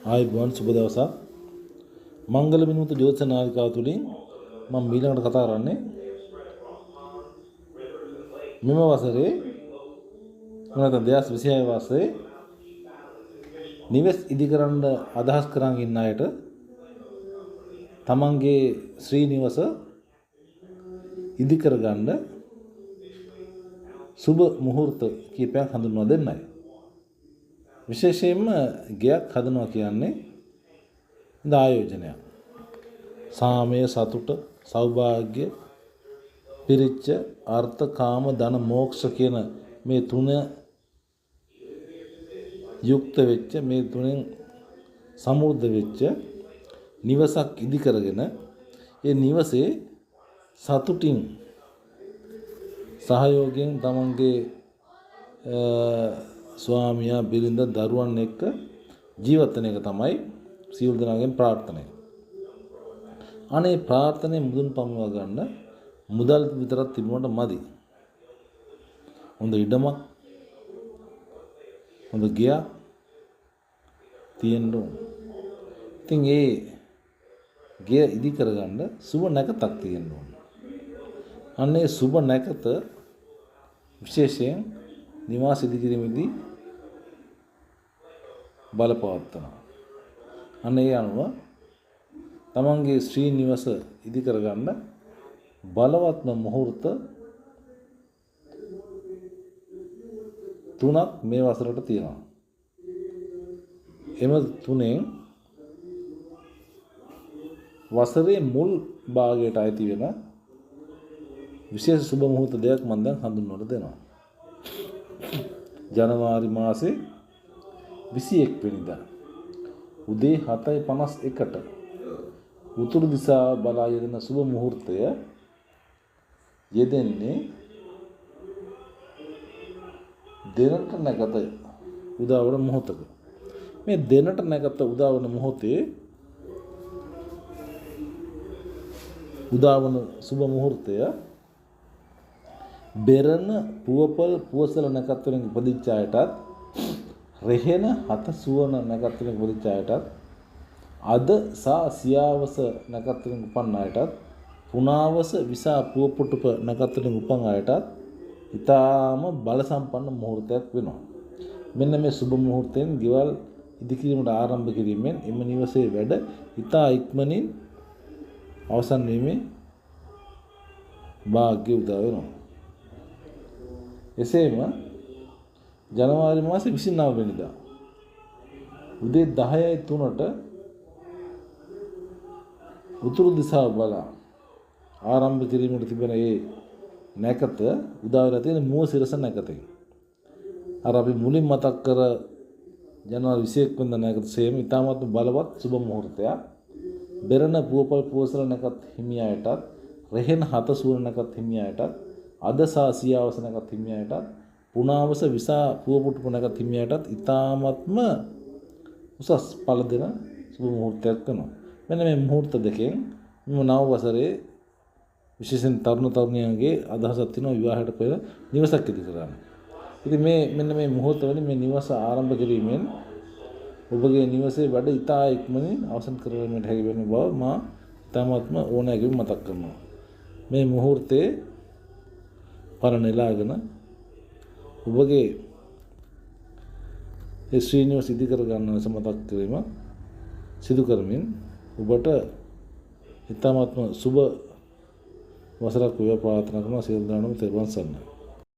ආයුබෝවන් සුබ දවසක්. මංගල මිනුත ජ්‍යොතිෂ නාලිකාව තුලින් මම ඊළඟට කතා කරන්නේ මෙම වසරේ නැත්නම් 2026 වසරේ නිවෙස් ඉදිකරන්න අදහස් කරන් ඉන්න අයට තමන්ගේ ශ්‍රී නිවස ඉදි කරගන්න සුබ මුහූර්ත කීපයක් හඳුන්වා දෙන්නයි. විශේෂයෙන්ම ගෙයක් හදනවා කියන්නේ හොඳ ආයෝජනයක්. සාමය, සතුට, සෞභාග්‍ය පිරිච්ච අර්ථ, කාම, ධන, මෝක්ෂ කියන මේ තුන යුක්ත වෙච්ච, මේ තුනෙන් සමෘද්ධ වෙච්ච නිවසක් ඉදි කරගෙන ඒ නිවසේ සතුටින් සහයෝගයෙන් තමන්ගේ ස්වාමියා, බිරිඳ, දරුවන් එක්ක ජීවත් වෙන එක තමයි සියලු දෙනාගෙන් ප්‍රාර්ථනය. අනේ ප්‍රාර්ථනය මුදුන් පමුණවා ගන්න මුදල් විතරක් තිබුණාට මදි. හොඳ ඉඩමක්, හොඳ ගෙයක් තියෙන්න ඕන. ඉතින් ඒ ගෙය ඉදි කරගන්න සුබ නැකතක් තියෙන්න ඕන. අනේ සුබ නැකත විශේෂයෙන් නිවාස ඉදි කිරීමේදී බලපවත්වනවා. අන්න ඒ අනුව තමන්ගේ ශ්‍රී නිවස ඉදි කරගන්න බලවත්ම මුහූර්ත තුනක් මේ වසරට තියෙනවා. එම තුනෙන් වසරේ මුල් භාගයට අයිති වෙන විශේෂ සුබ මුහූර්ත දෙකක් මම දැන් හඳුන්වලා දෙනවා. ජනවාරි මාසේ 21 වෙනිදා උදේ 7:51ට උතුරු දිශාව බලා යෙදෙන සුබ මුහූර්තය යෙදෙන්නේ දෙනට නැකත උදාවන මොහොතක. මේ දෙනට නැකත උදාවන මොහොතේ උදාවන සුබ මුහූර්තය බෙරණ පුවපල් පුවසල නැකත් වලින් ඉපදිච්ච අයටත්, රෙහෙන හත සුවන නැකත් වලින් ඉපදිච්ච අයටත්, අද සා සියාවස නැකත් වලින් උපන් අයටත්, පුනාවස විසා පුවපුටුප නැකත් වලින් උපන් අයටත් ඉතාම බල සම්පන්න මුහූර්තයක් වෙනවා. මෙන්න මේ සුබ මුහූර්තයෙන් ගෙවල් ඉදිකිරීමට ආරම්භ කිරීමෙන් එම නිවසේ වැඩ ඉතා ඉක්මනින් අවසන් වීමේ භාග්‍ය උදා වෙනවා. එසේම ජනවාරි මාසේ 29 වෙනිදා උදේ 10:03ට උතුරු දිශාව බලා ආරම්භ කිරීමට තිබෙන ඒ නැකත උදා වෙලා තියෙන මුව සිරස නැකතෙන්. අර අපි මුලින් මතක් කර ජනවාරි 21 වෙනිදා නැකත සේම ඉතාමත් බලවත් සුබ මුහූර්තයක්. බෙරණ පුවපල් පුවසල නැකත් හිමි අයටත්, රෙහෙන හත සුවන නැකත් හිමි අයටත්, අද සා සියාවස නැකත් හිමි අයටත්, පුනාවස විසා පුවපුටුපු නැකත් හිමි අයටත් ඉතාමත්ම උසස් ඵල දෙන සුබ මුහූර්තයක් වෙනවා. මෙන්න මේ මුහූර්ත දෙකෙන් මෙම නව වසරේ විශේෂයෙන් තරුණ තරුණියන්ගේ අදහසක් තියෙනවා විවාහයට පෙර නිවසක් ඉදි කරගන්න. ඉතින් මේ මෙන්න මේ මුහූර්ත වලින් මේ නිවස ආරම්භ කිරීමෙන් ඔබගේ නිවසේ වැඩ ඉතා ඉක්මනින් අවසන් කරගන්නට හැකි වෙන බව මා ඉතාමත්ම ඕනෑකමින් මතක් කරනවා. මේ මුහූර්තයේ පර නෙලාගෙන ඔබගේ ඒ ශ්‍රී නිවස ඉදි කරගන්න ලෙස මතක් කිරීම සිදු කරමින් ඔබට ඉතාමත්ම සුබ වසරක් වේවා ප්‍රාර්ථනා කරනවා. සියලු දෙනාටම තෙරුවන් සරණයි.